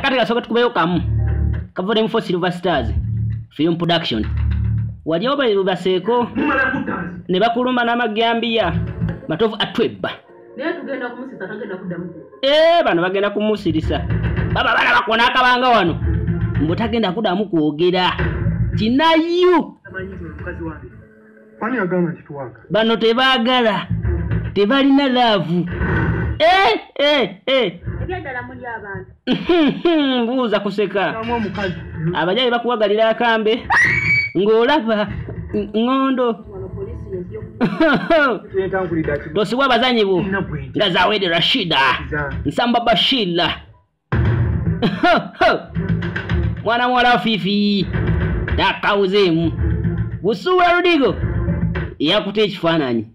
Kakati kasooka tukubeyo kamu kavudde mu 4 Silver Stars Film Production. Wali oba baseeko ne bakulumba n'amagambiya Matovu atwebba. Naye tugenda kumusisa, tagenda kuddamu. Bano bagenda kumusirisa. Baba bana bakona akabanga wano. Mbu tagenda kuddamu kwogera. Kinayu. Bano tebaagala. Tebalina laavu. Mbuuza kuseka. Abajayi bakuwagalira akambe ng'olaba ŋŋondo. Tosibwa abazanyi bo nga Zawedi Rashida, Nsamba Bashila, mwana muwala Fifi nakawuzeemu Busuula Ludigo yakuta ekifaananyi.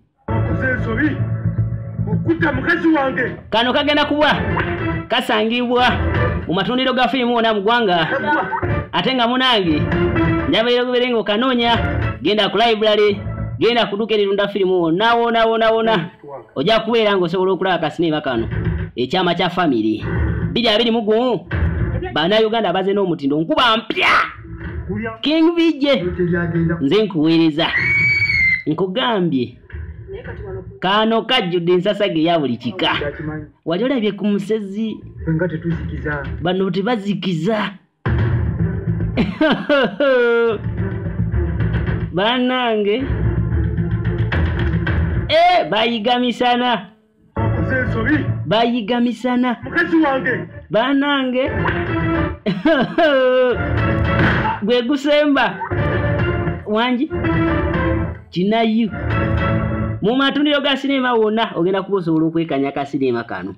Kano kagenda kuba kasangibwa mu matundiro ga firimu wonna mu ggwanga, ate nga munange njabaire okubeera nga okanoonya, genda ku library, genda ku dduuka erirunda firimu wonna wonna wonna wonna, ojja kubeera ng'osobola okulaba kasineema kano Ekyama kya Family 2021. Bannayuganda baze n'omutindo nkuba mpya. King VJ nze nkuweereza, nkugambye kano kajjudde ensasage ya buli kika. Wali olabye ku musezi bano tebazikiza. Bannange bayiga misana, bayiga misana bannange. Gwe gusemba wangi Kinayu mu matundiro ga sinema wonna ogenda kuba osobola okwekanya ka sinema kano.